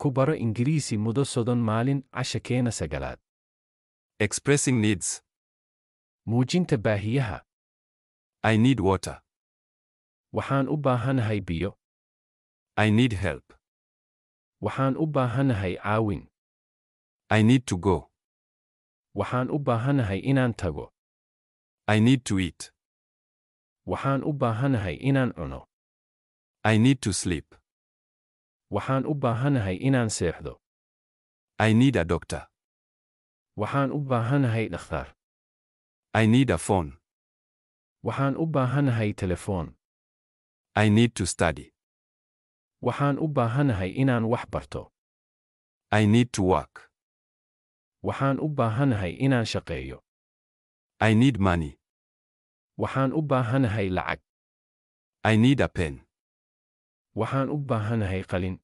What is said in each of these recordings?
Ku baro Ingiriisi muddo 30 maalin, casharkeena sagaalaad. Expressing needs. Muujinta baahiyaha. I need water. Waxaan u baahanahay biyo. I need help. Waxaan u baahanahay caawin. I need to go. Waxaan u baahanahay inaan tago. I need to eat. Waxaan u baahanahay inaan cuno. I need to sleep. Waxaan u baahanahay inaan seexdo. I need a doctor. Waxaan u baahanahay dhakhtar. I need a phone. Waxaan u baahanahay telefoon. I need to study. Waxaan u baahanahay inaan wax barto. I need to work. Waxaan u baahanahay inaan shaqeeyo. I need money. Waxaan u baahanahay lacag. I need a pen. Waxaan u baahanahay qalin.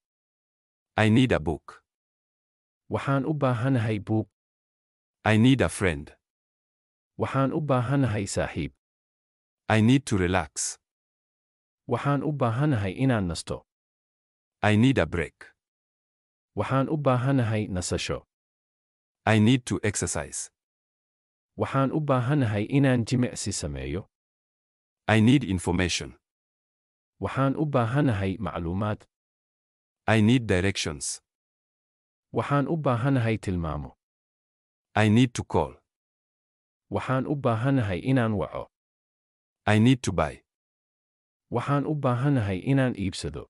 I need a book. Waxaan u baahanahay buug. I need a friend. Waxaan u baahanahay saaxiib. I need to relax. Waxaan u baahanahay inaan nasto. I need a break. Waxaan u baahanahay nasasho. I need to exercise. Waxaan u baahanahay inaan jimicsi sameeyo. I need information. Waxaan u baahanahay macluumaad. I need directions. Waxaan u baahanahay tilmaamo. I need to call. Waxaan u baahanahay inaan waco. I need to buy. Waxaan u baahanahay inaan iibsado.